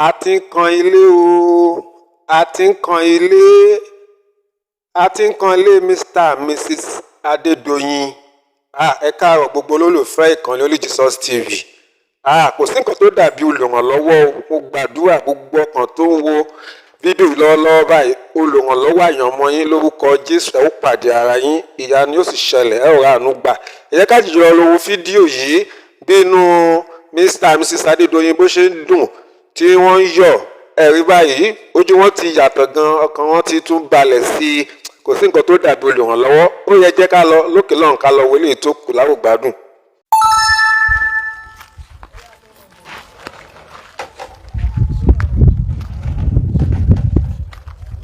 A ti ń kan ilé o, a ti ń kan ilé, a ti ń kan ilé Mr and Mrs Adédọ̀yìn. Ẹ káàárọ̀ gbogbo olólùfẹ́ ìkànnì Only Jesus TV. Kò sí nǹkan tó dàbí olùrànlọ́wọ́ o. Mo gbàdúrà, gbogbo ọkàn tó ń wo fídíò yìí lọ́wọ́lọ́wọ́ báyìí, olùrànlọ́wọ́ àyànmọ́ yín, lórúkọ Jésù, ẹ ó pàdé ara yín, ìyanu yóò sì ṣẹlẹ̀, ẹ ó ra àánú gbà. Ẹ jẹ́ ká jìjọ lọ wo fídíò yìí, bí inú Mr and Mrs Adédọ̀yìn bó ṣe ń dùn tí wọ́n ń yọ̀. Ẹ̀rí báyìí, ojú wọn ti yàtọ̀ gan, ọkàn wọn ti tún balẹ̀ sí i. Kò sí nǹkan tó dàbí olùrànlọ́wọ́. Ó yẹ jẹ́ ká lọ lókè lọ́hùn, ká lọ wọlé tó kù láwùgbádùn.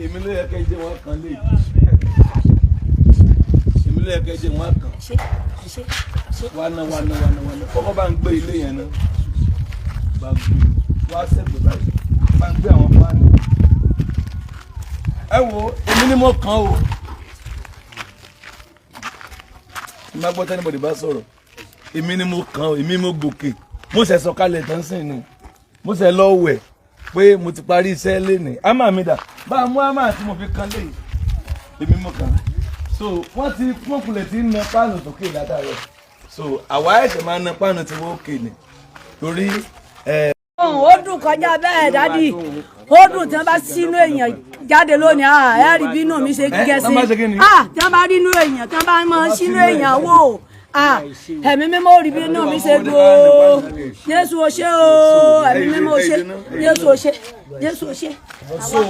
Èmi ló yẹ kẹ́ jẹ́ wọn kan lé, èmi ló yẹ kẹ́ jẹ́ wọn kan. Wà ná, wà ná, wà ná, wà ná. Kọ́kọ́ bá ń gbé ilé yẹn ná, bá ń gbé wá sẹ́gbẹ̀ẹ́ báyìí, bá ń gbé àwọn fáànù. Ẹ wo, èmi ni mo kàn o. Ẹ má gbọ́ tẹ́nibọ̀dì bá sọ̀rọ̀. Èmi ni mo kàn o, èmi mo gòkè, mo ṣẹ̀ sọ̀kalẹ̀ tán sìn ni, mo ṣẹ̀ lọ wẹ̀ pé mo ti parí iṣẹ́ lénìí. Ámà mi dà? Bá a mú ámà tí mo fi kan léyìí. Èmi mo kàn. So wọ́n ti pọ́nkulẹ̀ tí ń na páànù sókè látàárọ̀, so àwa ẹ̀ṣẹ̀ máa ń na páànù tí wọ́n òkè ni torí ẹ̀. Ó dùn kọjá bẹ́ẹ̀, daddy. Ó dùn tí wọ́n bá sínú èèyàn jáde lónìí. Ẹ rí bínú mi ṣe Ẹ, gẹ̀ẹ́sì. wọ́n bá ṣe kí ni? Tí wọ́n bá rí inú èèyàn, tí wọ́n bá máa sínú èèyàn wò, ẹ̀mí mímọ́, rí bínú mi ṣe dùn ó. Jésù, ó ṣé o. Ẹ̀mí mímọ́, ó ṣé. Jésù, ó ṣé. Jésù, ó ṣé. So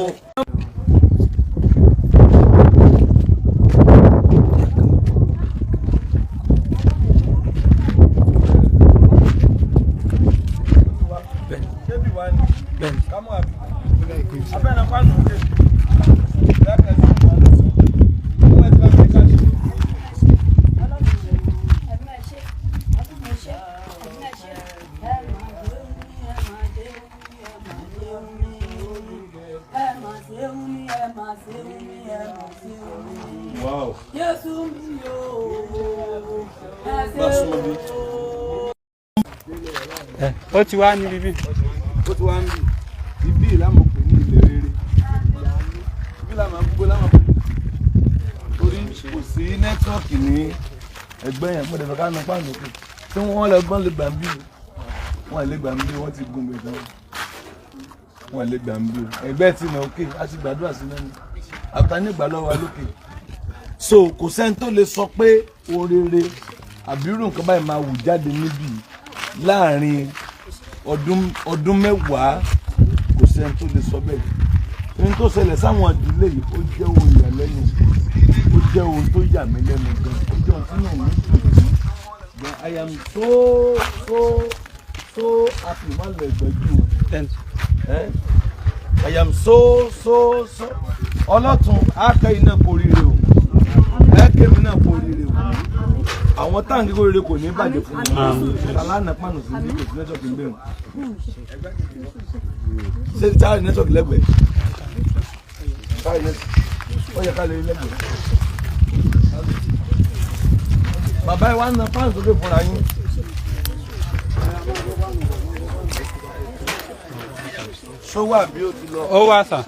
ṣé bí wàá ní kámú àbí abẹ́nà pánù òkè lákàtí ìpàdé wọ́n ti bá mi ká ṣe. Wow. Jésù mi o, ẹ Bá ṣé súnmọ́ bí. o. Ó ti wá ní bíbí. Ó ti wá ń bì. Ibi ìlànà pè ní ilẹ̀ rere, ibi làmà gbogbo làmà pè torí kò sí network ní ẹgbẹ́ yẹn. Mo dẹ̀ fẹ́ ká nu páànù òkè tí wọ́n lọ gbọ́n lè gbà ń bí o. Wọ́n lè gbà ń bí, wọ́n ti gun bẹ̀ tán. Wọ́n lè gbà ń bí o. Ẹgbẹ́ ti nà òkè, a ti gbàdúrà sí náà àbúta ní ìgbà lọ́wọ́ wa lókè. So kò sẹ́ni tó lè sọ pé orere àbírù nǹkan báyìí máa wù jáde níbí láàrin ọdún 10. Kò sẹ́ni tó lè sọ bẹ́ẹ̀. Ohun tó ṣẹlẹ̀ sáwọn ìdílé yìí, ó jẹ́ ohun ìyàlẹ́nu, ó jẹ́ ohun tó yà mí lẹ́nu gan, ó jẹ́ ohun tí inú mi dùn sí gan. I am so so so happy. Má lọ ẹgbẹ́jú o. Eh? I am so so so. Ọlọ́tún akẹ́ iná kò ríire o, ẹ̀kẹ́mi náà kò ríire o. Àwọn táǹkì kò ríire, kò ní bàjẹ́ fún mi. Alánà pàánù sí ibi, kò sí network ń bẹ̀rù. Ṣé táàrí network lẹ́gbẹ̀ẹ́? Táàrí network ó yẹ ká lè rí lẹ́gbẹ̀ẹ́. Bàbá ẹ wá ń na páànù sókè fúnra yín. Ṣó wà bí ó ti lọ? Ó wà, sir.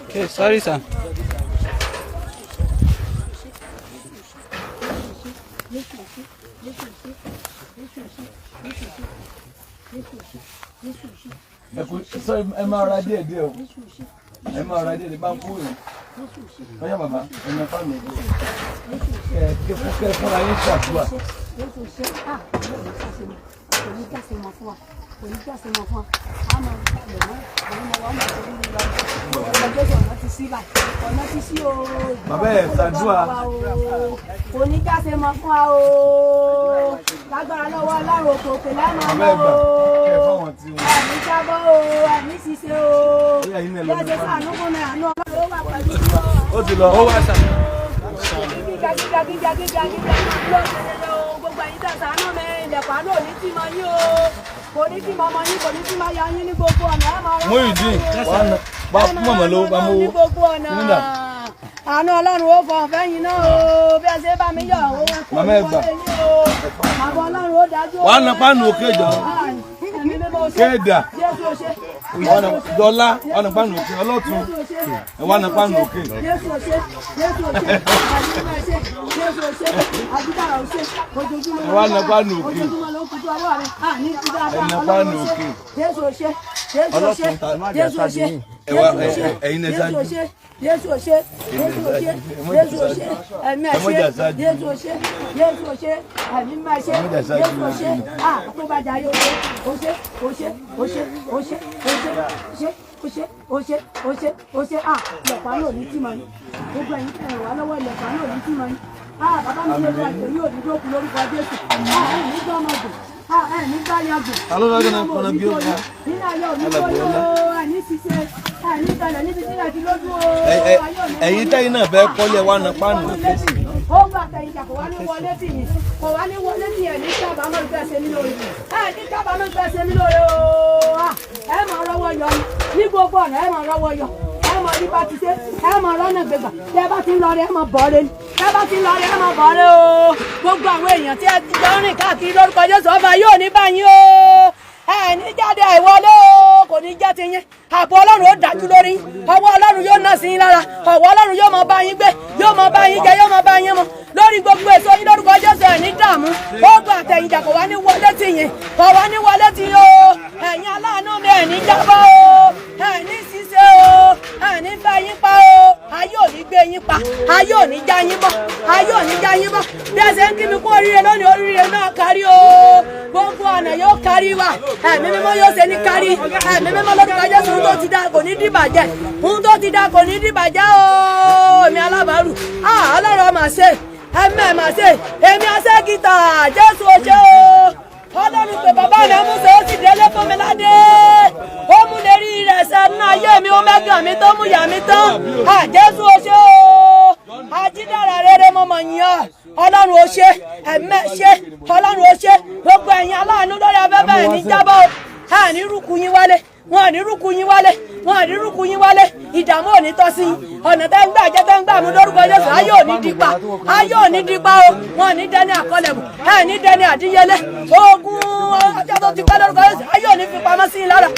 Okay, sorry, sir. Ẹ kú sọ, ẹ máa ra díẹ̀ díẹ̀ o, ẹ máa ra díẹ̀ díẹ̀. Bá ń kú yẹn lọ́yà. Bàbá, ẹ máa fáànù ẹ kẹ fún kẹ fúnra yín ṣàdúrà. Jésù ṣe à kò ní jáse mọ́ fún wa, kò ní jáse mọ́ fún wa. A máa gbàgbọ́ mọ́ àwọn ọmọ wa, máa torí ní lọ. Ọ̀nà Jésù, ọ̀nà ti sí báyìí, ọ̀nà ti sí o. Bàbá, ẹ ṣàdúrà. Kò ní jáse mọ́ fún wa o. Lágbára lọ́wọ́ Ọlọ́run, òkè òkè lánàá. Bàbá, ẹ gbà kẹ fáwọn tí wọn. Ẹ̀mí jábọ́ o, ẹ̀mí ṣiṣẹ́ o. Ó yá, yín náà lọ. Bí ẹ ṣe ṣàánú fún mi, àánú Ọlọ́run ó wà pẹ̀lú Ó ti lọ. Ó wà, sir. Gíga gíga gíga gíga gíga ló ń ṣe o. Gbogbo ẹ̀yin tẹ́ ṣàánú mi, ilẹ̀kùn àánú ò ní tì mọ́ yín o, kò ní tì mọ́ ọmọ yín, kò ní tì mọ́ ya yín ní gbogbo ọ̀nà. Ẹ máa rọ́wọ́ Muyideen, lọ́wọ́. wà á nà bá Ẹ máa fún màmá lówó, bá rọ́wọ́ mú ní gbogbo ọ̀nà. Nígbà. Àánú Ọlọ́run ó fọhùn fẹ́yìn náà o. Bí ẹ ṣe bá mi yọ̀, owó ẹ̀kọ́ Màmá ẹ gbà. wọlé yín o. Àbọ̀ Ọlọ́run ó dájú o. Wàá na páànù òkè jọ. Ẹ̀mí mímọ́ ó ṣe. Kéèdà. Jésù ó ṣe. Dọ́là wàá na páànù òkè ọlọ́tún. Jésù ó ṣe. Ẹ wá na páànù òkè. Jésù ó ṣe. Jésù ó ṣe. Àdúgbò ṣe. Jésù ó ṣe. Àdúgbò ó ṣe. Ojoojúmọ́ Ẹ wá na páànù òkè. Ojoojúmọ́ ló ń kutu ọwọ́ rẹ̀. À ní ti dáadáa. Ẹ na Ọlọ́run páànù ó ṣe. òkè. Jésù ó ṣe. Jésù ó ṣe. Ọlọ́tún ta- Jésù ó ṣe. Ẹ wá- Jésù ó ṣe. ẹ- ẹ̀yin ẹ Jésù ó ṣáájú. ṣe. Jésù ó ṣe. Jésù ó ṣe. Jésù ó ṣe. Ẹ̀mí ẹ̀ Ẹ mọ́ ṣe. jà ṣáájú. Jésù ó ṣe. Jésù ó ṣe. Ẹ̀mí máa ṣe. Ẹ mọ́ jà ṣáájú. Jésù ó ṣe. À tó bá jà yóò ṣe. Ó ṣe. Ó ṣe. Ó ṣe. Ó ṣe. Ó ṣe. Ó ṣe. Ó ṣe. Ó ṣe. Ó ṣe. Ó ṣe. À ilẹ̀kùn àánú ò ní tì mọ́ yín. Gbogbo ẹ̀yin tẹ́ ẹ wá lọ́wọ́, ilẹ̀kùn àánú ò ní tì mọ́ yín. À bàbá mi lè wá ìtòrí òní dókun lórúkọ Jésù. À ẹ̀ ní gbọ́mọ gùn. À ẹ̀ ní gbáyà gùn. Ta ló fẹ́ kí n kọ́nà bí ó ga? Nínú ayé òní tó yó, àní ṣiṣẹ́, àní kalẹ̀ níbi tí láti lójú o. Ẹ- ẹ- ẹ̀yin tẹ́yin náà fẹ́ kọ́lé, ẹ wá na páànù òkè. Ó gbà tẹ̀yìn jà, kò wá ní wọlé tì yín, kò wá ní wọlé tì yín. Ní kábàámọ̀ gbẹ ṣe mí lóore, ẹ ní kábàámọ̀ gbẹ ṣe mí lóore o. Ẹ máa rọ́wọ́ yọ ni ní gbogbo ọ̀nà, ẹ máa rọ́wọ́ yọ, ẹ máa rí bá ti ṣe, ẹ máa rọ́nà gbégbà. Tẹ bá ti ń lọ rẹ, ẹ máa bọ̀ rẹ ni. Tẹ bá ti ń lọ rẹ, ẹ máa bọ̀ rẹ o. Gbogbo àwọn èèyàn tí ẹ ti jọ ń rìn káàkiri, lórúkọ Jésù, ọba yóò ní báyìí o. Ẹ ní jáde àìwọlé o, kò ní jẹ́ ti yín. Ààbò Ọlọ́run ó dájú lórí yín. Ọwọ́ Ọlọ́run yóò nà sí yín lára. Ọwọ́ Ọlọ́run yóò máa bá yín gbé, yóò máa bá yín jẹ, yóò máa bá yín mu lórí gbogbo èso yín lórúkọ Jésù. Ẹ̀ ní dààmú. Ogun àtẹ̀yìnjà kò wá ní wọlé tì yín, kò wá ní wọlé tì yín o. Ẹ̀yin aláàánú mi, ẹ̀ ní jábọ́ o, ẹ̀ ní ṣiṣẹ́ o, ẹ̀ ní bá yín pa o. Ayé ò ní gbé yín pa, ayé ò ní já yín bọ́, ayé ò ní já yín bọ́. Bí ẹ ṣe ń kí mi kú oríire lónìí, oríire náà kárí o. Gbogbo ọ̀nà yóò kárí wa. Ẹ̀mí mímọ́ yóò ṣe ní kárí. Ẹ̀mí mímọ́, lórúkọ Jésù, ohun tó ti dá kò ní dìbàjẹ́, ohun tó ti dá kò ní dìbàjẹ́ o. Èmi alábàárù, ah, Ọlọ́run ọmọ ṣe, ẹ̀mí ẹ̀ mà ṣe, èmi aṣẹ́gìtà. Jésù ò ṣe o. Ọlọ́run pé bàbá mi amúṣe, ó sì délé fún mi ládé, ó mú lè rí rẹ̀ sẹ́nu ayé mi, ó mẹ́gàn mi tó mú yà mí tán. À Jésù ò ṣe o. Ajídára rere, mo mọ̀ yín ọ́. Ọlọ́run ò ṣe, ẹ̀mẹ́ ṣe, Ọlọ́run ò ṣe. Gbogbo ẹ̀yin aláàánú lórí afẹ́fẹ́, ẹ̀ ní jábọ́ o. Ẹ̀ ní rúkú yín wálé, wọn ò ní rúkú yín wálé, wọn ò ní rúkú yín wálé. Ìdààmú ò ní tọ́ sí yín. Ọ̀nà tẹ́ ń gbà jẹ́, tẹ́ ń gbà mú, lórúkọ Jésù, ayé ò ní dípa, ayé ò ní dípa o. Wọn ò ní dẹni àkọlẹ̀mù, ẹ̀ ní dẹni àdíyelé. Ogun ọjọ́ tó ti pẹ́, lórúkọ Jésù, ayé ò ní fi pamọ́ sí yín lára.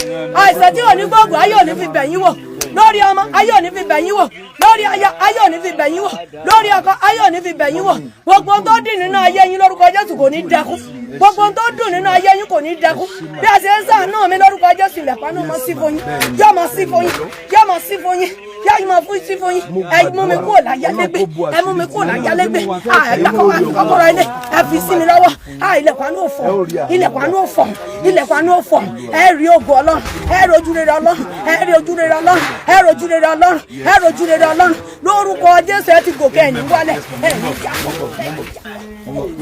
Àìsàn tí ò ní gbóògùn, ayé ò ní fi bẹ̀ yín wò. Lórí ọmọ, ayé ò ní fi bẹ̀ yín wò. Lórí aya, ayé ò ní fi bẹ̀ yín wò. Lórí ọkọ, ayé ò ní fi bẹ̀ yín wò. Gbogbo tó dì nínú ayé yín, lórúkọ Jésù, kò ní dẹkùn. Gbogbo tó dùn nínú ayé yín kò ní dẹkùn. Bí a ṣe ń ṣàánú mi, lórúkọ Jésù, ilẹ̀kùn àánú mọ́ sí fún yín, yóò mọ́ sí fún yín, yóò mọ́ sí fún yín, yóò mọ́ fún sí fún yín. Ẹ mú mi kúrò láyálégbé, ẹ mú mi kúrò láyálégbé. Ẹ gbà kọ́kọ́rọ́ ilé, ẹ fi sí mi lọ́wọ́. Ilẹ̀kùn àánú ò fọ̀, ilẹ̀kùn àánú ò fọ̀, ilẹ̀kùn àánú ò fọ̀. Ẹ rí ògo Ọlọ́run, ẹ rí ojú rere Ọlọ́run, ẹ rí ojú rere Ọlọ́run, ẹ rí ojú rere Ọlọ́run, ẹ rí ojú rere Ọlọ́run lórúkọ Jésù. Ẹ ti gòkè, ẹ̀ ní wálẹ̀, ẹ̀ ní jábọ́.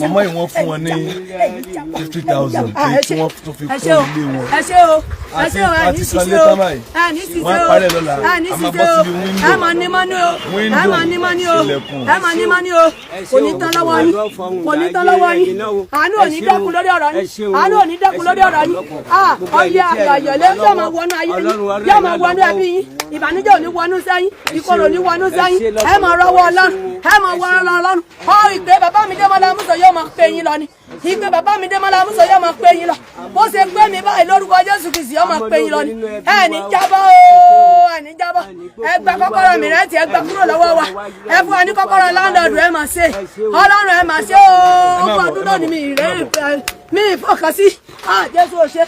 Màmá yìí, wọ́n fún wọn ní 50,000 pé kí wọ́n tún fi Ẹ kún ṣé o. ilé wọn. Ẹ ṣé o, ẹ ṣé o. Ẹ ní Àti san ṣiṣẹ́ o. létà báyìí. Ẹ ní Wọ́n á ṣiṣẹ́ o. parẹ́ lọ́la. Ẹ ní A máa ṣiṣẹ́ bọ́ o. síbi window. Ẹ máa ní mọ́ní o, ẹ máa ní mọ́ní o. Ilẹ̀kùn. Ẹ máa ní mọ́ní o. Kò ní tán lọ́wọ́ yín, kò ní tán lọ́wọ́ yín. Àánú ò ní dẹ́kun lórí ọ̀rọ̀ yín, àánú ò ní dẹ́kun lórí ọ̀rọ̀ yín. Ah, ọyẹ àgbàyọ̀lé yóò máa wọnú ayé yín, yóò máa wọnú ẹbí yín. Ìbànújẹ́ ò ní wọnú sẹ́yìn, ìkorò ò ní wọnú sẹ́yìn. Ẹ máa rọwọ́ Ọlọ́run, ẹ máa wọ Ọlọ́run. Ọ ìpè bàbá mi Démọ́lá Amúsàn yóò máa pè yín lọ ni. Ìpè bàbá mi Démọ́lá Amúsàn yóò máa pè yín lọ. Bó ṣe pé mi báyìí, lórúkọ Jésù Kristi, yóò máa pè yín lọ ni. Ẹ ní jábọ́ o, ẹ ní jábọ́. Ẹ gba kọ́kọ́rọ́ mi rẹ̀ tí ẹ gbà kúrò lọ́wọ́ wa, ẹ fún wa ní kọ́kọ́rọ́ landlord. Ẹ máa ṣe, Ọlọ́run, ẹ máa ṣe o. Ogún ọdún lónìí, mi ìrẹ́ mi ìfọkàn sí. Ah, Jésù ò ṣe,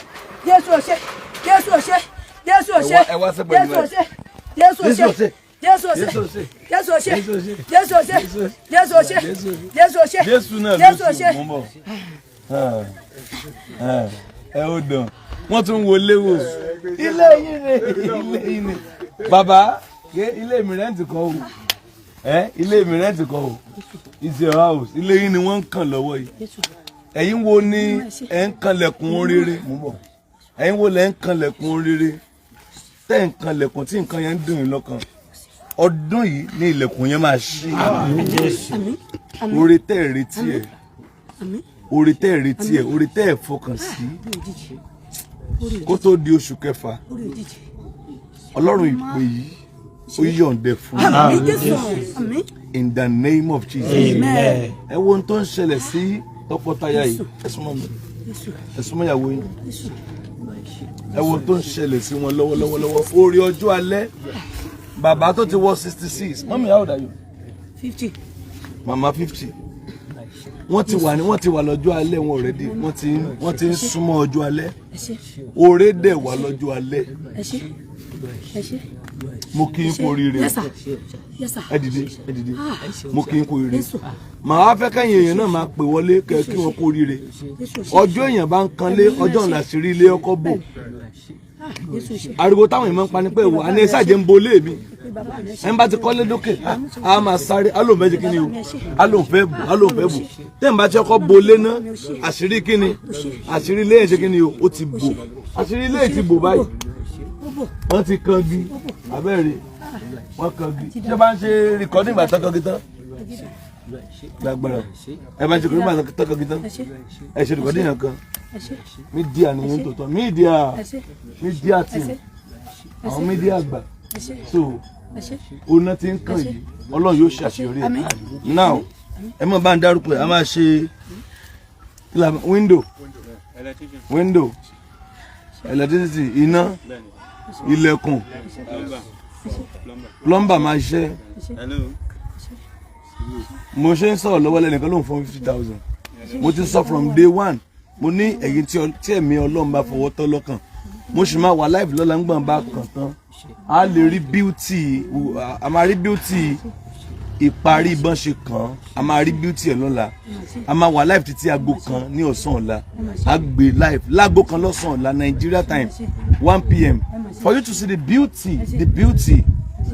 Jésù ò ṣe, Jésù ò ṣe, Jésù ò ṣe. Ẹ wá sẹ́gbẹ̀ẹ́ mi. Jésù ò ṣe, Jésù ò ṣe, Jésù ò ṣe, Jésù ò ṣe, Jésù ò ṣe, Jésù ò ṣe, Jésù ò ṣe. Jésù náà ló Jésù ò sì ṣe. mú bọ̀. Ẹ ó dàn, wọ́n tún wo léwò. Ilé yìí ni, ilé yìí ni bàbá ké. Ilé mi rent kọ́ o. Ẹ ilé mi rent kọ́ o. It's your house. Ilé yìí ni wọ́n ń kàn lọ́wọ́ yìí. Ẹ̀yin wo ni ẹ̀ ń kanlẹ̀kùn rere? Mú bọ̀. Ẹ̀yin wo lẹ̀ ń kanlẹ̀kùn rere, tẹ́ ń kanlẹ̀kùn tí nǹkan yẹn ń dùn yín lọ́kàn? Ọdún yìí ní ilẹ̀kùn yẹn máa ṣí. Oore tẹ́ ẹ̀ retí ẹ̀, oore tẹ́ ẹ̀ retí ẹ̀, oore tẹ́ ẹ̀ fọkàn sí, kó tó di oṣù kẹfà, Ọlọ́run ìpè yìí Ó yọ̀ǹde fún yín. Àmín Jésù, àmín. In the name of Jesus. Amen. Ẹ wo ohun tó ń ṣẹlẹ̀ sí tọkọtaya yìí. Ẹ súnmọ́ mi, ẹ súnmọ́ ìyàwó yín. Ẹ wo ohun tó ń ṣẹlẹ̀ sí wọn lọ́wọ́lọ́wọ́. Orí ọjọ́ alẹ́, bàbá tó ti wọ 66. Mummy, how old are you? 50. Mama 50. Wọ́n ti wà ní, wọ́n ti wà lọ́jọ́ alẹ́ wọn already. Wọ́n ti ń súnmọ́ ọjọ́ alẹ́. Ẹ ṣé. Oore dẹ̀ wà lọ́jọ́ alẹ́. Ẹ ṣé, ẹ ṣé. Mo kí n kú oríire. Yes sir, yes sir. Ẹ dìde, ẹ dìde. Mo kí n kú oríire. Màá fẹ́ kẹ́yìn èèyàn náà máa pè wọlé kẹ́ kí wọ́n kú oríire. Jésù ṣe. Ọjọ́ èèyàn bá ń kanlé, ọjọ́ ọ̀nà àṣírí ilé ọkọ̀ bò. Jésù ṣe. Ariwo táwọn èèyàn máa ń pa ni pé wò á ní ẹsàjẹ́ ń bolé mi. Bàbá mi, ẹ ṣé. Ẹ̀ ń bá ti kọ́lé dókè, á máa sáré, á lóun fẹ́ ṣe kí ni o, á lóun fẹ́ bò, á lóun fẹ́ bò. Tẹ́ ń bá ti ọkọ̀ bolé náà, àṣírí kí ni? Àṣírí ilé yẹn ṣe kí ni o? Ó ti bò. Àṣírí ilé yẹn ti bò báyìí. Ó bò. Wọ́n ti kangi abẹ́rẹ́, wọ́n kangi. Ṣé bá ń ṣe recording ìgbà tán kangi tán lágbára? Ẹ bá ń ṣe recording ìgbà tán kangi tán. Ẹ ṣé. Ẹ ṣe recording yẹn kan. Ẹ ṣé. Media nìyẹn tó tán, media. Ẹ ṣé. Media team, àwọn media àgbà. Ẹ ṣé. So Ẹ ṣé. oná ti ń kàn yìí, Ọlọ́run yóò ṣàṣeyọrí ẹ̀. Àmín. Now, ẹ mọ̀ bá ń dárúkọ ẹ̀. A máa ṣe kí la- window, window, electricity, iná, ilẹ̀kùn, plumber máa ṣiṣẹ́. Mo ṣe ń sọ̀rọ̀ lọ́wọ́, lẹ́nìkan ló ń fún 50,000. Mo ti sọ from day one, mo ní ẹ̀yin tí ẹ̀mí Ọlọ́run bá fọwọ́ tọ́ lọ́kàn, mo sì máa wà live lọ́la ńgbọ̀n bá kàn tán. A lè rí beauty, a máa rí beauty ìparí bọ́n ṣe kàn án. A máa rí beauty ẹ̀ lọ́la. A máa wà live títí aago 1 ní ọ̀sán ọ̀la. A gbé live láago 1 lọ́sàn ọ̀la, Nigeria time, 1 p.m., for you to see the beauty, the beauty,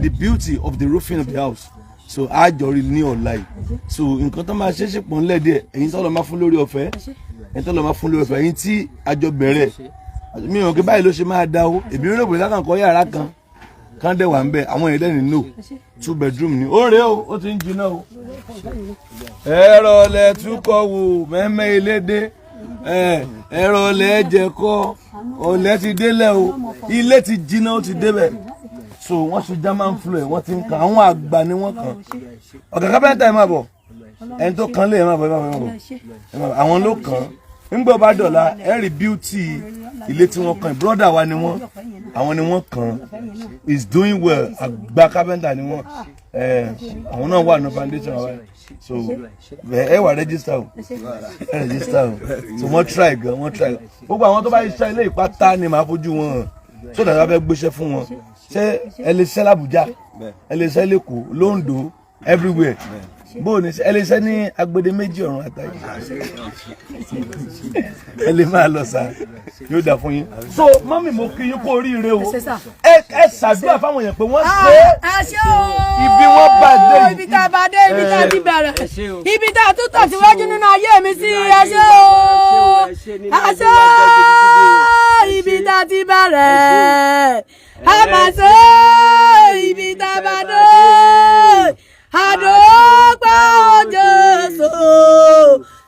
the beauty of the roofing of the house. So a jọ rí ní ọ̀la yìí. So nǹkan tó máa ṣe é ṣe pọ̀ ńlẹ̀ díẹ̀. Ẹ̀yin tó lọ máa fún lórí ọ̀fẹ́, ẹ̀yin tó lọ máa fún lórí ọ̀fẹ́, ẹ̀yin tí àjọ bẹ̀rẹ̀, mi ò kí báyìí ló ṣe máa da o. Èmi rò pé kákan kọ́ yàrá kan kán dẹ̀ wà ń bẹ̀. Àwọn èèyàn dẹ̀ ní no, two bedroom ni. Ó rèé o, ó ti ń jiná o. Ẹ̀rọ lẹ túkọ̀ wò mẹ́mẹ́ ilédè, ẹ̀rọ lẹ jẹ kọ́ ọ̀lẹ́ ti délẹ̀ o. Ilé ti jiná, ó ti débẹ̀. So wọ́n ṣe german floor ẹ̀, wọ́n ti ń kan. Àwọn àgbà ni wọ́n kàn. Ọ̀gá kápẹ́ńtà, ẹ̀ máa bọ̀. Ẹni tó kan lé, ẹ̀ máa bọ̀, ẹ̀ máa bọ̀, ẹ̀ máa bọ̀, ẹ̀ máa bọ̀. Àwọn ló kàn án. Ńgbọ́ bá dọ̀la, ẹ̀ rí beauty ilé tí wọ́n kàn. Brother wa ni wọ́n, àwọn ni wọ́n kàn. Is doing well. Àgbà kápẹ́ńtà ni wọ́n. Ẹ̀ àwọn náà wà ní foundation wa. So ẹ wà register o, ẹ register o. So wọ́n try gan, wọ́n try gan. Gbogbo àwọn tó bá ṣiṣẹ́ ilé ìpátá ni màá fojú wọn hàn, so that wọ́n fẹ́ gbéṣẹ́ fún wọn. Ṣé ẹ lè ṣiṣẹ́ l'Àbújá? Ẹ lè ṣiṣẹ́ l'Ékòó, l'Óńdó, everywhere? Bó o ní ẹ lè ṣiṣẹ́ ní agbede méjì ọ̀run àtàyè. Ẹ lè máa lọ sá, yóò dà fún yín. So mummy, mo kí yín kú oríire o. Ẹ ṣé sà. Ẹ ṣàdúrà fáwọn èèyàn pé wọ́n ṣe é. Ẹ ṣé o. Ibi wọ́n bá dé yìí. Ibi tá a bá dé, ibi tá a ti bẹ̀rẹ̀, ibi tá a tún tẹ̀síwájú nínú ayé mi sí. Ẹ ṣé o, ẹ ṣé o. Ibi tá a ti bẹ̀rẹ̀, ẹ mà ṣe. Ibi tá a bá dé, àdópẹ́ o Jésù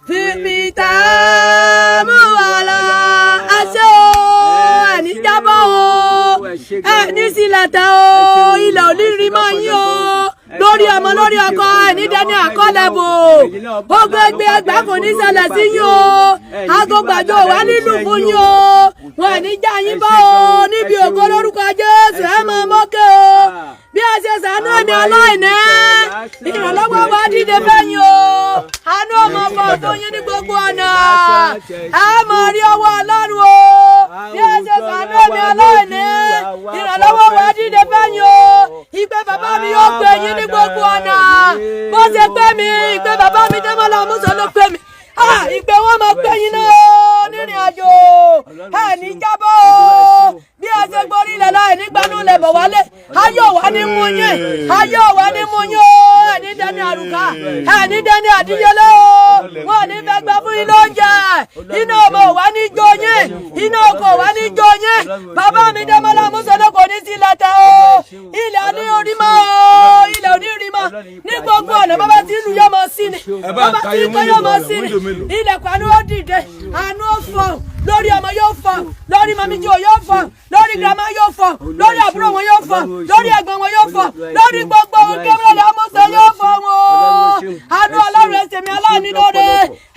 fífi tá a mú wa lọ. Ẹ ṣé o. Ẹni jábọ́ o, ẹni sílẹ̀ tẹ o, ilẹ̀ ò ní rí mọ́ yín o, lórí ọmọ, lórí ọkọ. Ẹni dẹni àkọlẹ̀ bò, ogun ẹgbẹ́ ẹgbẹ́ kò ní ṣẹlẹ̀ sí yín o. Aago gbàjọ wà nílùú fún yín o. Wọn ní já yín bọ́ o níbi ògo lórúkọ Jésù. Ẹ máa mọ́kẹ́ o. Bí a ṣe ṣàánú ẹ̀mí aláìní, ìrànlọ́wọ́ wa dìde fẹ́yìn o. Àánú ọmọ ọkọ tó yín ní gbogbo ọ̀nà. Ẹ máa rí ọwọ́ Ọlọ́run o. Bí a ṣe ṣàánú ẹ̀mí aláìní, ìrànlọ́wọ́ wa dìde fẹ́yìn o. Ìpè bàbá mi yóò pè yín ní gbogbo ọ̀nà. Bó ṣe pé mi, ìpè bàbá mi Dẹ́mọ́lá Amúsàn ló pè mí. Ìpè wọn máa pè yín náà nírìn àjò. Ẹ ní jábọ́ o. Bí a ṣe gborí ilẹ̀ láì nígbanú ilẹ̀ bọ̀ wálé, ayọ̀ wá ní mú yín, ayọ̀ wá ní mú yín o. Ẹ ní dẹni àrùká, ẹ ní dẹni àdíyelé o. Wọn ò ní fẹ́ gbà fún. fún yín lóúnjẹ. Iná ọmọ ò wá ní jó yín, iná ọkọ̀ ò wá ní jó yín. Bàbá mi Dẹ́mọ́lá Amúsọdé kò ní sí lẹ́tẹ̀ o. Ilẹ̀ ní orí mọ́ o, ilẹ̀ ò ní rí mọ́. Ní gbogbo ọ̀nà, bàbá tí ìlú yóò mọ sí ni, Ẹ bá ń bàbá ka tí iye ìkọ́ yóò mọ window sí ni. window mélòó? Ilẹ̀kùn àánú ó dìde, àánú ó fọ̀ lórí ọmọ, yóò fọ̀ lórí mami jí o, yóò fọ̀ lórí girama, yóò fọ̀ lórí àbúrò wọn, yóò fọ̀ lórí ẹ̀gbọ́n wọn, yóò fọ̀ lórí gbogbo ohun Dẹ́mọ́lá Amúsọ, yóò fọ̀ wọn. Àánú Ọlọ́run, ẹsẹ̀ mi aláàánú lóore,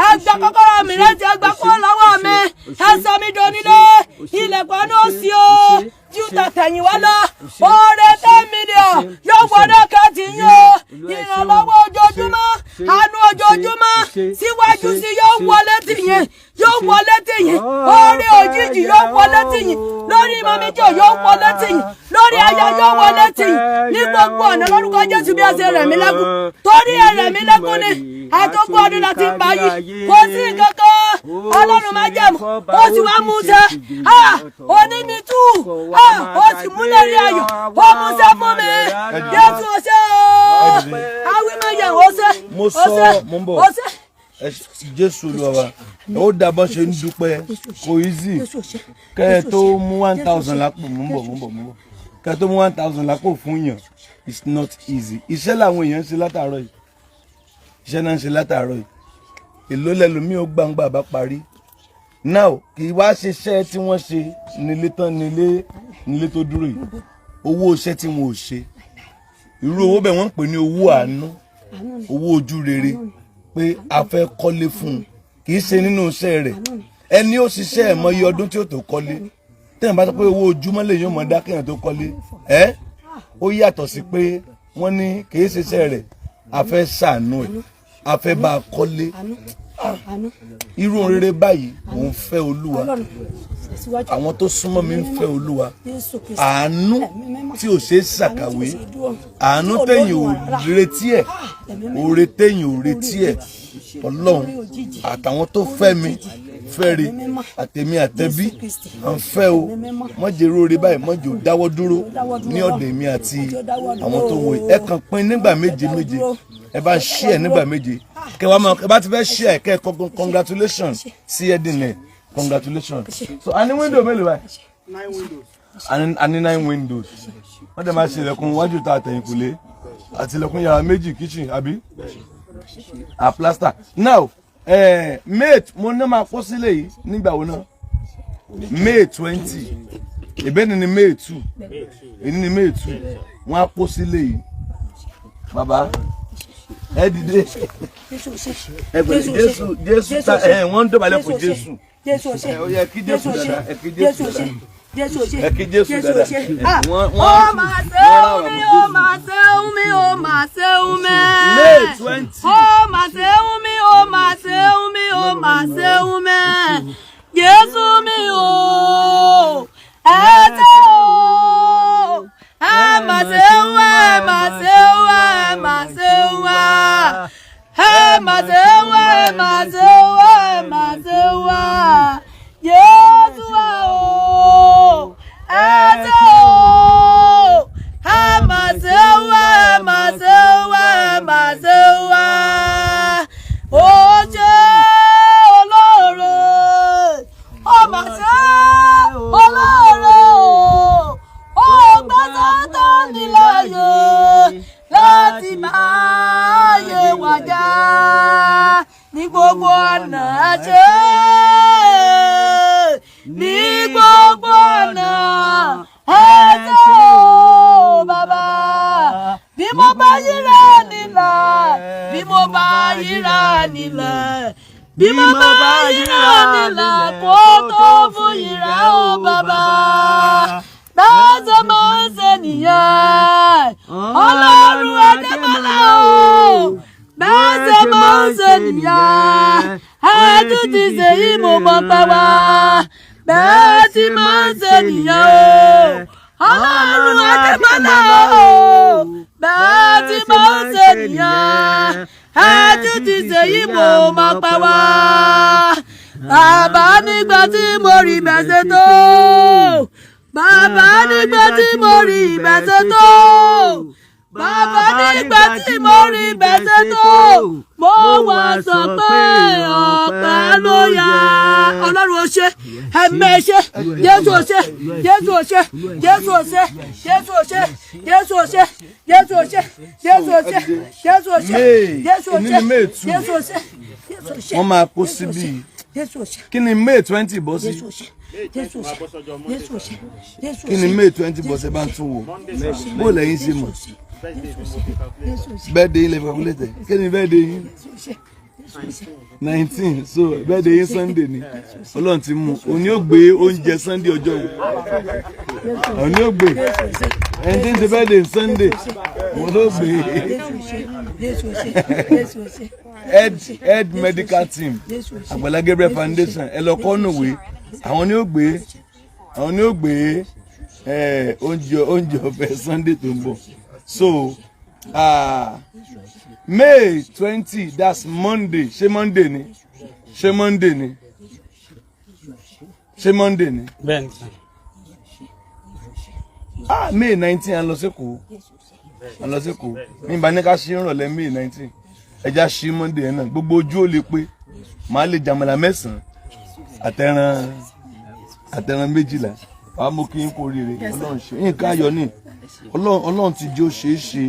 ẹ gba kọ́kọ́rọ́ mi rẹ̀, ẹ gba kúrò lọ́wọ́ mi, ẹ sọ mi donílé. Ilẹ̀kùn àánú ó ṣí o ju tàtẹ̀yìnwá lọ. Oore 10 million yóò wọlé kẹ́tì yín o. Ìrànlọ́wọ́ ojoojúmọ́, àánú ojoojúmọ́ síwájú sí yóò wọlé tì yín, yóò wọlé tì yín. Oore òjijì yóò wọlé tì yín. Lórí mọ́míjọ yóò wọlé tì yín, lórí aya yóò wọlé tì yín, ní gbogbo ọ̀nà lórúkọ Jésù. Bí a ṣe rẹ̀ mí lẹ́kún, torí ẹ rẹ̀ mí lẹ́kún ni àtọ́kù ọdún láti ń bá yìí, kò sí nǹkan kan. Ọlọ́run máa jẹ̀mú, ó sì wá mú ṣe òní mi tú, ó sì múlẹ̀ rí ayọ̀, ó mú ṣe fún mi. Jésù, ó ṣe o. Awímọ̀yẹ̀, ó ṣe. Mo Ó sọ ṣe. Mo ń bọ̀. Ó ṣe. Jésù Olúwa wa, ó dá bọ́n ṣe ń dúpẹ́. Kò easy kẹ́ ẹ tó mú 1,000 lápò. Mú ń bọ̀, mú ń bọ̀, mú ń bọ̀. Kẹ́ ẹ tó mú 1,000 lápò fún yàn, it's not easy. Iṣẹ́ làwọn èèyàn ń ṣe látàárọ̀ yìí, iṣẹ́ náà ń ṣe látàárọ̀ yìí. Èló lẹ́lòmíì ó gbangba bá parí now? Kì í wá ṣiṣẹ́ tí wọ́n ṣe nílé tán, nílé nílé tó dúró yìí. Owó iṣẹ́ tí wọn ò ṣe, irú owó bẹ́ẹ̀ wọ́n ń pè ní owó àánú, owó ojú rere pé a fẹ́ kọ́lé fún un. Kì í ṣe nínú iṣẹ́ rẹ̀. Ẹni ó ṣiṣẹ́ ẹ̀ mọ iye ọdún tí ó tó kọ́lé. Tẹ́yìn bá sọ pé owó ojúmọ́ lè yóò mọ dá kéèyàn tó kọ́lé ẹ́, ó yàtọ̀ sí pé wọ́n ní kì í ṣiṣẹ́ rẹ̀, a fẹ́ ṣàánú ẹ̀, a fẹ́ bá a kọ́lé. Àánú. Irú ohun rere báyìí, mò ń fẹ́ Olúwa. Ọlọ́run síwájú. Àwọn tó súnmọ́ mi ń fẹ́ Olúwa. Jésù Kristi. Àánú tí ò ṣeé ṣàkàwé, àánú téèyàn ò retí ẹ̀, oore téèyàn ò retí ẹ̀. Ọlọ́run àtàwọn tó fẹ́ mi fẹ́re, àtèmi àtẹbí à ń fẹ́ o. Mọ̀jẹ̀ róore báyìí, mọ̀jẹ̀ ò dáwọ́ dúró ní ọ̀dẹ̀ mi àti àwọn tó wọ. Ẹ kàn pín nígbà méje méje, ẹ bá share nígbà méje. Kẹ wá máa, ẹ bá ti fẹ́ share, kẹ kọ congratulations sí ẹdín ẹ, congratulations. So a ní window mélòó báyìí? A ní nine windows. Wọ́n dẹ̀ máa ṣe ilẹ̀kùn wájú ta, àtẹ̀yìnkùlé àti ilẹ̀kùn yàrá méjì, kitchen àbí a plaster. Now May, mo ní máa kó sílẹ̀ yìí nígbà wo náà? May 20. Ìbẹ́ni ni May 2, èyí ni May 2, wọ́n á kó sílẹ̀ yìí. Bàbá, ẹ dìde. Jésù ṣe. Ẹ pẹ̀lẹ́. Jésù, Jésù ta ẹ, wọ́n ń dọ̀bálẹ̀ fún Jésù. Jésù ṣe. Ẹ ó yẹ kí Jésù Jésù ṣe. dáadáa, ẹ kí Jésù Jésù ṣe. dáadáa. Jésù ṣe. Ẹ kí Jésù dáadáa. Ṣe. Ah, Wọ́n ó máa ṣe ń mi, ó máa ṣe ń mi, ó máa ṣe ń mi. May 20. Ó máa ṣe ń mi, ó máa ṣe ń mi, ó máa ṣe ń mi. Jésù mi o, ẹ ṣé o. Ẹ máa ṣe ń wá, ẹ máa ṣe ń wá, ẹ máa ṣe ń wá. Ẹ máa ṣe ń wá, ẹ máa ṣe ń wá, ẹ máa ṣe ń wá. Jésù wa o, ẹ ṣé o. Ẹ máa ṣe ń wá, ẹ máa ṣe ń wá, ẹ máa ṣe ń wá. Ó ṣe olóore, ó máa ṣe olóore o. Ó gbà Sátánì láàyè láti máa yé wa já ní gbogbo ọ̀nà, ẹ ṣé, ní gbogbo ọ̀nà, ẹ ṣé o bàbá. Bí mo bá yíra nílẹ̀, bí mo bá yíra nílẹ̀, bí mo bá yíra nílẹ̀, kó tó fún yíra o bàbá. Bẹ́ẹ̀ ṣe máa ń ṣe nìyẹn, Ọlọ́run Adémọ́lá o. Bẹ́ẹ̀ ṣe máa ń ṣe nìyẹn. Ẹ tún ti ṣe yìí, mo mọ̀ pé wá. Bẹ́ẹ̀ ti máa ń ṣe nìyẹn o, Ọlọ́run Adémọ́lá o. Bẹ́ẹ̀ ti máa ń ṣe nìyẹn. Ẹ tún ti ṣe yìí, mo mọ̀ pé wá. Bàbá, nígbà tí mo rí bẹ́sẹ̀ tó, bàbá, nígbà tí mo rí ìbẹ̀sẹ̀ tó, Bàbá, nígbà tí mo rí bẹ́sẹ̀ tó, mo wá sọ pé ọpẹ́ ló yẹ. Ọlọ́run, ó ṣé, ẹ̀mẹ́ ṣé, Jésù, ó ṣé, Jésù, ó ṣé, Jésù, ó ṣé, Jésù, ó ṣé, Jésù, ó ṣé, Jésù, ó ṣé, Jésù, ó ṣé, Jésù, ó ṣé, May, Jésù, ó òní ṣé, ni May 2. Jésù, ó ṣé, Jésù, ó ṣé. Wọ́n máa kó Jésù, ó ṣé, síbí. Jésù, ó ṣé. Kí ni May 20 bọ́ sí? Jésù, ó ṣé, Jésù, ó ṣé, Jésù, ó ṣé, Jésù, ó Kí ni ṣé. May 20 bọ́ sí? Ẹ bá ń tún wò. Bó lẹ́yìn ṣe mọ̀? Birthday yín lè fi calculate. Kí ni birthday yín? 19. So birthday yín Sunday ni. Ọlọ́run ti mú òní ó gbé oúnjẹ Sunday, ọjọ́ wo òní ó gbé. Ẹni tí ń ṣe birthday Sunday, òun ló gbé. Jésù, ó ṣé, Jésù, ó ṣé. Head medical team, Jésù, ó ṣé. Àgbàlá Gabriel Foundation, ẹ lọ kọ́ nùwé. Àwọn ni ó gbé, àwọn ni ó gbé oúnjẹ ọ̀fẹ́ Sunday tó ń bọ̀. So May 20, that's Monday. Ṣé Monday ni? Ṣé Monday ni? Ṣé Monday ni? Bẹ́ẹ̀ni sir. Ah, May 19, à ń lọ sẹ́kọ̀ọ́, à ń lọ sẹ́kọ̀ọ́. Mi bá ní ká ṣí ìrọ̀lẹ́ May 19, ẹja ṣí Monday yẹn náà, gbogbo ojú ó lè pé màá lè jàmàlà mẹ́sàn-án àtẹran 12. Wàá mú kí n kú oríire. Ọlọ́run ṣe nǹkan ayọ̀ ni. Ọlọ́run ti jẹ́ ó ṣeé ṣe.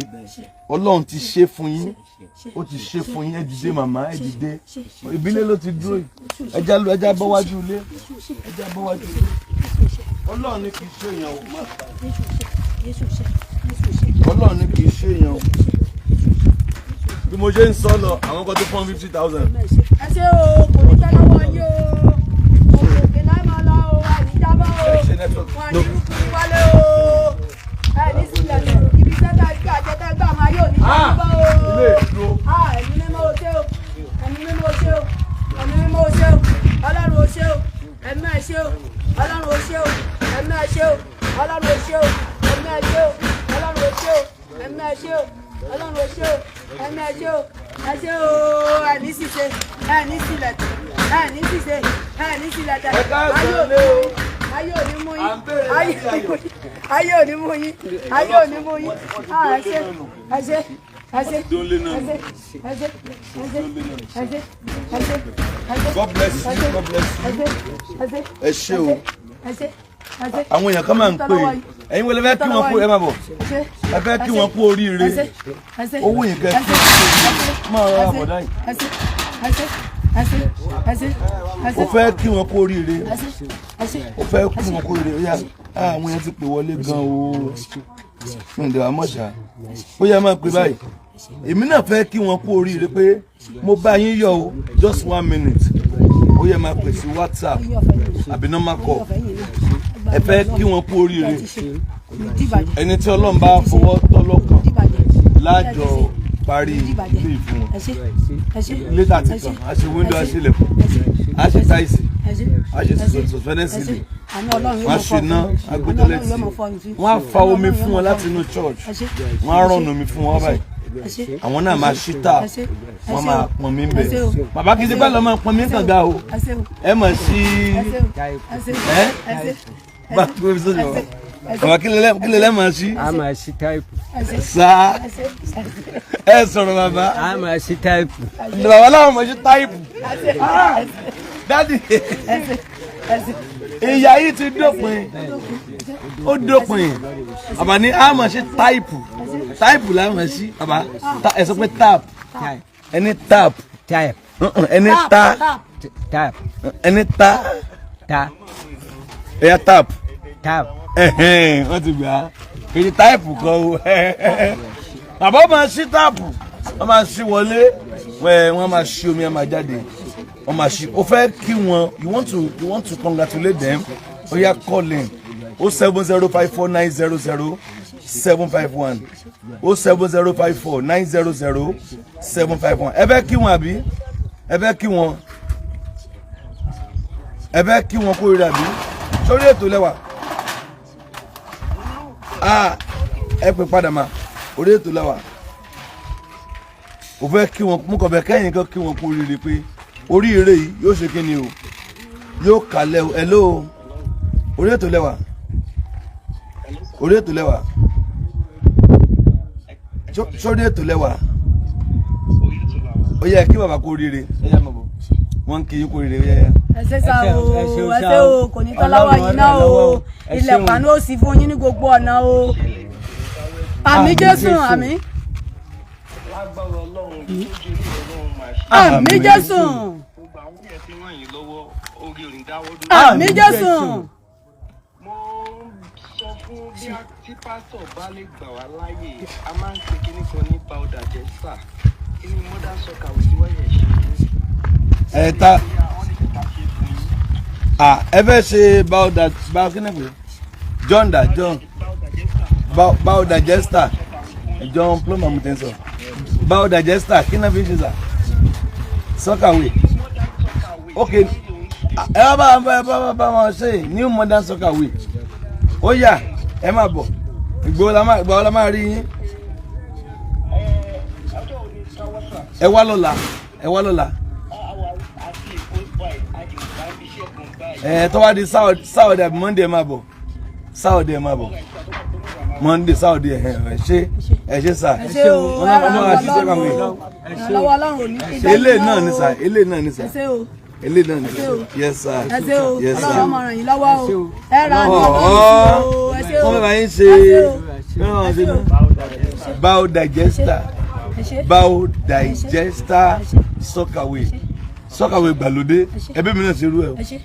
Ọlọ́run ti ṣe fún yín, ó ti ṣe fún yín. Ẹ dìde, màmá, ẹ dìde. Ìbílẹ̀ ló ti dúró yìí. Ẹja lọ, ẹja bọ́ wájú ilé, ẹja bọ́ wájú ilé. Ọlọ́run ní kì í ṣe èèyàn o, má Ọlọ́run ní kì í ṣe èèyàn o. Bí mo ṣe ń sọ lọ, àwọn kan tó fọ́n 50,000. Ẹ ṣé o, kò ní tẹ́ lọ́wọ́ yín o. Òkè òkè láì máa lọ o, àní jábọ́ o. Ẹ ṣe network. Wọn ní kúkú wálé o. Ẹ ní sílẹ̀ ibi tẹ́tà gbà jẹ́tẹ́ gbà máa yóò ní jábọ́ o. Ilé ìdúró. Ah, Ẹ̀mí Mímọ́, o ṣé o. Ẹ̀mí Mímọ́, o ṣé o. Ẹ̀mí Mímọ́, o ṣé o. Ọlọ́run, o ṣé o. Ẹ̀mí, ẹ ṣé o. Ọlọ́run, o ṣé o. Ẹ̀mí, ẹ ṣé o. Ọlọ́run, o ṣé o. Ẹ̀mí, ẹ ṣé o. Ọlọ́run, o ṣé o. Ẹ̀mí, ẹ ṣé o. Ọlọ́run, o ṣé o. Ẹ̀mí, ẹ ṣé o. Ẹ ṣé o. Ẹ̀ní ṣìṣe, ẹ̀ní sílẹ̀, ẹ̀ní ṣìṣe, ẹ̀ní sílẹ̀ tẹ̀. Ẹ káàsán Ayé ò ní lé o. Ayé ò ní mú À yín. ń béèrè Ayé láti ayọ̀. Ayé ò ní mú yín. Ayé ò ní mú yín. Ah, ẹ ṣé, ẹ ṣé, ẹ ṣé, Dónlé náà. ẹ ṣé, ẹ ṣé, ẹ ṣé, ẹ ṣé, ẹ ṣé, ẹ ṣé. God bless you, God bless you. Ẹ ṣé, ẹ ṣé. Ẹ ṣé o. Ẹ ṣé, ẹ ṣé. Àwọn èèyàn kan máa ń pè é. Ẹ̀yin wọlé, fẹ́ kí wọ́n kú, ẹ máa bọ̀. Ẹ ṣé. Ẹ fẹ́ kí wọ́n kú oríire. Ẹ ṣé, ẹ ṣé. Owó yìí kẹ́ Ẹ ṣé, ẹ ṣé. Máa rọra Ẹ ṣé, bọ̀ dáyìí. ẹ ṣé, ẹ ṣé, ẹ ṣé, ẹ ṣé, ẹ ṣé. O fẹ́ kí wọ́n kú oríire. Ẹ ṣé, ẹ ṣé. O fẹ́ kí wọ́n kú oríire. Ó yá, àwọn èèyàn ti pè wọlé gan o. Mi ò dẹ̀ wá mọ̀ ṣá. Ó yá, máa pè báyìí. Èmi náà fẹ́ kí wọ́n kú oríire pé mo bá yín yọ̀ o. Just one minute. Ó yá, máa pè sí WhatsApp àbí normal call. Ẹ fẹ́ kí wọ́n kú oríire. Ẹni tí Ọlọ́run bá fọwọ́ tọ́ lọ́kàn lájọ parí ilé ìfún wọn. Ẹ ṣé, ẹ ṣé. Ilé tá a ti kàn, a ṣe window, a ṣe ilẹ̀kùn, a ṣe tiles, a ṣe suspended ceiling, wọ́n á ṣe iná, a gbé toilet, wọ́n á fa omi fún wọn láti inú church, wọ́n á rọ̀nà omi fún wọn báyìí. Àwọn náà máa ṣí tap, wọ́n máa pọn mi bẹ̀. Bàbá, kì í ṣe pẹ́ lọ́ máa pọn mi kànga o. Ẹ mọ̀ sí ẹ bá a gbé sójú wọn. Bàbá, kí lẹ máa ṣí? A máa ṣí tap. Sá ẹ sọ̀rọ̀, bàbá. A máa ṣí tap. Bàbá láwọn máa ṣí tap. Daddy, ìyá yìí ti dópin, ó dópin. Bàbá ní a máa ṣe tap, tap la máa ṣí. Bàbá, ẹ sọ pé tap, ẹni tap. Tap. Ẹni ta. Tap. Ẹni ta. Ta. Ẹ̀yà tap. Tap. Ẹ̀hẹ́n, wọ́n ti gbà á. Kìí type kan o. Bàbá máa ṣí tap, wọ́n máa ṣí wọlé, wọ́n máa ṣí, omi á máa jáde, wọ́n máa ṣí. O fẹ́ kí wọn, you want to congratulate them, ó yá, call in 07054900751, 07054900751. Ẹ fẹ́ kí wọn àbí ẹ fẹ́ kí wọn, ẹ fẹ́ kí wọn kó rírà bí sórí ètò lẹ́wà. Ah, ẹ pè padà mà, orí ètò lẹ́wà. O fẹ́ kí wọn, mú kàn fẹ́ kẹ́yìn kan kí wọn kú oríire pé oríire yìí yóò ṣe kí ni o, yóò kalẹ̀ o. Hello, orí ètò lẹ́wà, orí ètò lẹ́wà. Sórí ètò lẹ́wà. Ó yẹ kí bàbá kó ríire. Ẹ yá, mọ̀ bọ̀, wọ́n ń kí yín kó ríire. Ó yẹ yá. Ẹ ṣé sá Ẹ ṣé o. o, ẹ ṣeun Ẹ sá ṣé o. o, kò ní tán lọ́wọ́ Ọlọ́run yín náà o. lọ́wọ́. Ẹ ṣeun. Ilẹ̀kùn àánú ó sì fún yín ní gbogbo ọ̀nà o. Àmín Jésù, àmín. Lágbára Ọlọ́run, tó ju ilé Ọlọ́run máa ṣe. Àmín Jésù. Gbogbo àwọn yẹn tí ràn yín lọ́wọ́, orí ò ní dáwọ́ dúró. Àmín Jésù. Mo ń sọ fún bí a tí pásítọ̀ bá lè gbà wá láàyè, a máa ń ṣe kinní kan ní biodigester, kíní mother soccer tí wọ́n yẹ̀ ṣe fún. Ẹ ta. Bóyá wọ́n lè fẹ́ ká ṣe fún yín. À, ẹ fẹ́ ṣe bioda bio kí ni pé John da John Biodigester. Biodigester, John plumber mo ti ń sọ biodigester. Kí náà fi ń ṣe sà? Soakaway. Modern soakaway. Ok, ẹ wá bá wọn ṣe new modern soakaway. Ó yá, ẹ máa bọ̀. Ìgbà wo la máa rí yín? Ọjọ́ òní káwọ́ sà. Ẹ wá lọ́la, ẹ wá lọ́la. Àwa àti Èkó báyìí, àti ìgbà iṣẹ́ kan báyìí. Ẹ tó wá di Saturday àbí Monday, ẹ máa bọ̀. Saturday, ẹ máa bọ̀. Monday, Saturday. Ẹ ẹ ṣe, ẹ ṣe sà. Ẹ ṣé o. Wọn náà wọn máa ṣiṣẹ́ Ọlọ́run kàwé. o. Ìrànlọ́wọ́ Ọlọ́run ò ní kí bá Eléyìí yín náà ni o. sà, eléyìí náà ni sà. Ẹ ṣé o. Eléyìí náà ni sà. Yes sir. Ẹ ṣé o. Yes sir. Ọlọ́run ọmọ ràn yín lọ́wọ́ o. Ẹ ra àánú Ọ̀ọ́. Ọlọ́run o. Ẹ ṣé o. Wọ́n fẹ́ bá yín ṣe Ẹ ṣé o. wọ́n fẹ́ bá yín ṣe biodigester. Ẹ ṣé. Biodigester soakaway, soakaway gbàlódé. Ẹbí mi náà ṣe irú ẹ o. Ẹ ṣé,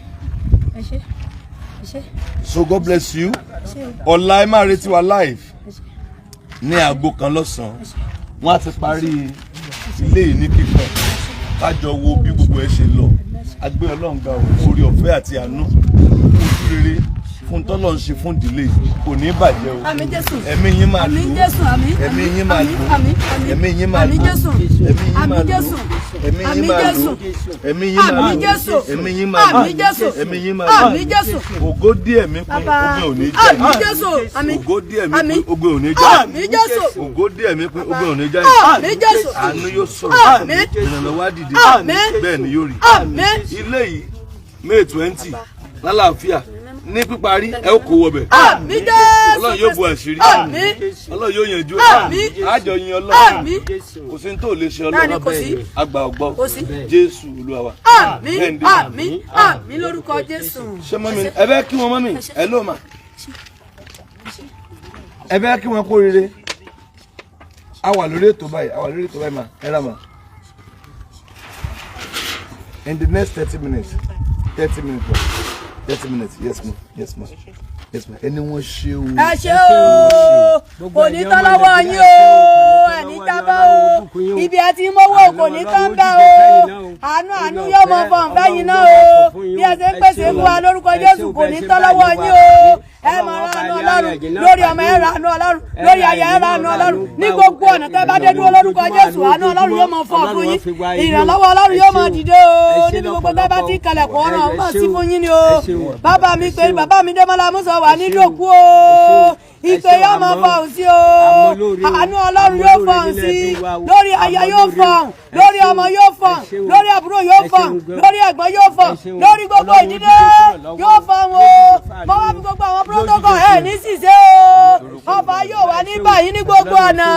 ẹ ṣé, ẹ ṣé. So God bless you. Ẹ ṣé o. Ọ̀la, ẹ máa retí wa live ní 1:00 lọ́sàn-án. Wọ́n á ti parí ilé yìí ní kíkàn, kájọ wo bí gbogbo ẹ ṣe lọ. Agbé Ọlọ́run ga ò fún orí ọ̀fẹ́ àti àánú, fún ojú rere, fún tọ́lọ́ ń ṣe fún ìdílé yìí. Kò ní bàjẹ́ o. Àmín Jésù. Ẹ̀mí yín máa Àmín lò. Jésù, àmín. Ẹ̀mí yín máa Àmín, lò. àmín, àmín. Ẹ̀mí yín máa Àmín lò. Jésù. Ẹ̀mí yín máa Àmín lò. Jésù. Ẹ̀mí yín Àmín máa lò. Jésù. Ẹ̀mí yín máa Àmín lò. Jésù. Ẹ̀mí yín máa lò. Àmín Jésù. Ẹ̀mí yín máa lò. Àmín Jésù. Ògo díẹ̀ mi pín, Bàbá. ogun ò ní já. Àmín Jésù. Àmín. Ògo díẹ̀ mi Àmín. pín, ogun ò ní já. Àmín Jésù. Ògo díẹ̀ mi pín, ogun ò ní já. Àmín Jésù. Àánú yóò sọ̀rọ̀. Àmín. Ìrànlọ́wọ́ á dìde. Àmín. Bẹ́ẹ̀ ni yóò rí. Àmín. Ilé yìí, May 20, lálàáfíà ní píparí, ẹ ó kó wọbẹ̀. Àmín Jésù. Ọlọ́run yóò bu àṣírí. Àmín. Ọlọ́run yóò yanjú. Àmín. Àjọ yin Ọlọ́run. Àmín. Kò sí ní tó lè ṣe. Bẹ́ẹ̀ni, Ọlọ́run kò sí. Àgbà ọgbọ́. Kò sí. Jésù Olúwa wa. Àmín, àmín, àmín lórúkọ Jésù. Ṣé mọ́mí ẹ fẹ́ kí wọn? Mọ́mí ẹ ló mà, ẹ fẹ́ kí wọn kó rere. A wà lórí ètò báyìí, a wà lórí ètò báyìí mà. Ẹ rà mà. In the next 30 minutes, 30 minutes ma, 30 minutes. Yes ma, yes ma, yes ma. Ẹni wọn ṣe o. Ẹ ṣé o, kò ní tán lọ́wọ́ yín o, ẹni jábọ́ o, ibi ẹ ti ń mówó kò ní tán bẹ́ o. Àánú, àánú yóò mọ fọ̀n fẹ́yìn náà o. Bí ẹ ṣe ń pèsè fún wa lórúkọ Jésù, kò ní tán lọ́wọ́ yín o. Ẹ máa ra àánú Ọlọ́run lórí ọmọ, ẹ ra àánú Ọlọ́run lórí aya, ẹ ra àánú Ọlọ́run ní gbogbo ọ̀nà tẹ́ bá dé dúró lórúkọ Jésù. Àánú Ọlọ́run yóò mọ fọ̀n fún yín, ìrànlọ́wọ́ Ọlọ́run yóò mọ dìde o níbi gbogbo tẹ́ bá ti kalẹ̀kùn ọ̀ràn mọ̀ sí fún yín ni o. Bàbá mi pé bàbá mi Démọ́lá Músọ̀ wà ní dòkú o, ìpè yóò mọ fọ̀hún sí o. Àánú Ọlọ́run yóò fọ̀hún sí lórí aya, yóò fọ̀hún lórí ọmọ, yóò fọ̀hún lórí àbúrò, yóò fọ̀hún lórí ẹ̀gbọ́n, yóò fọ̀hún lórí gbogbo ìdílé, yóò fọ̀hún o. Mo wá fi gbogbo àwọn protocol ẹ̀ ní ṣìṣe o. Ọba yóò wà ní báyìí ní gbogbo ọ̀nà.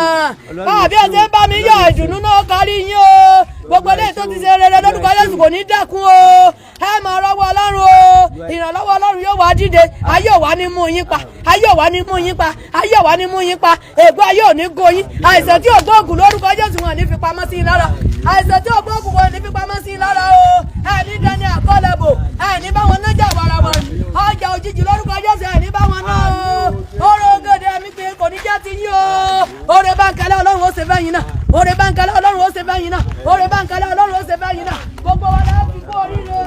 Báàbí ẹ̀ ṣe ń bá mi yọ, ìdùnnú náà kárí yín o. Gbogbo eléyìí tó ti ṣe rere lórúkọ Jésù kò ní dẹ́kun o. Ẹ máa rọ́wọ́ Ọlọ́run o, ìrànlọ́wọ́ Ọlọ́run yóò wá dìde. Ayé ò wá ní mú yín pa, ayé ò wá ní mú yín pa, ayé ò wá ní mú yín pa. Ègbó ayé ò ní go yín. Àìsàn tí ò gbóògùn lórúkọ Jésù, wọn ò ní fi pamọ́ sí i lára. Àìsàn tí ò gbóògùn, wọn ò ní fi pamọ́ sí i lára o. Ẹ ní dání àkọlẹ̀bò, ẹ ní báwọn nájà wàràwàrà ọjà òjijì lórúkọ Jésù, ẹ ní báwọn náà o. Oró gèdè mi pé kò ní jẹ́ ti yín o. Oore báńkálẹ̀ Ọlọ́run ó ṣe fẹ́yìn náà. Oore báńkálẹ̀ Ọlọ́run ó ṣe fẹ́yìn náà. Oore báńkálẹ̀ Ọlọ́run ó ṣe fẹ́yìn náà. Gbogbo wa la fi kú oríire,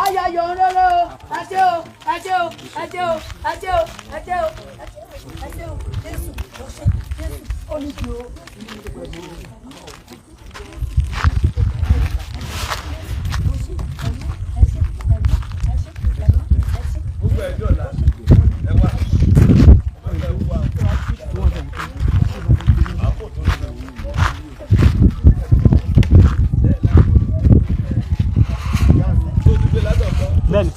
ayayọ̀ rere o. Ẹ ṣé o, ẹ ṣé o, ẹ ṣé o, ẹ ṣé o, ẹ ṣé o, ẹ ṣé o. Jésù ó ṣe, Jésù ó ní ju o. Gbogbo ẹjọ́ la ẹ wá. Bẹ́ẹ̀ni.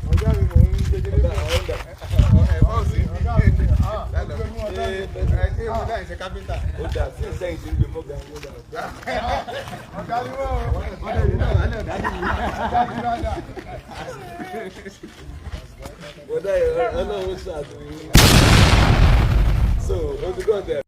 Ọjọ́ mi mò ń gbé délé. Ó dà sí ìsẹ́yìn tí ń gbé mọ́gà ó dà. Bọ́dá yẹn ọlọ́run ṣàtúnyí. So, ó ti kọ́ tẹ̀.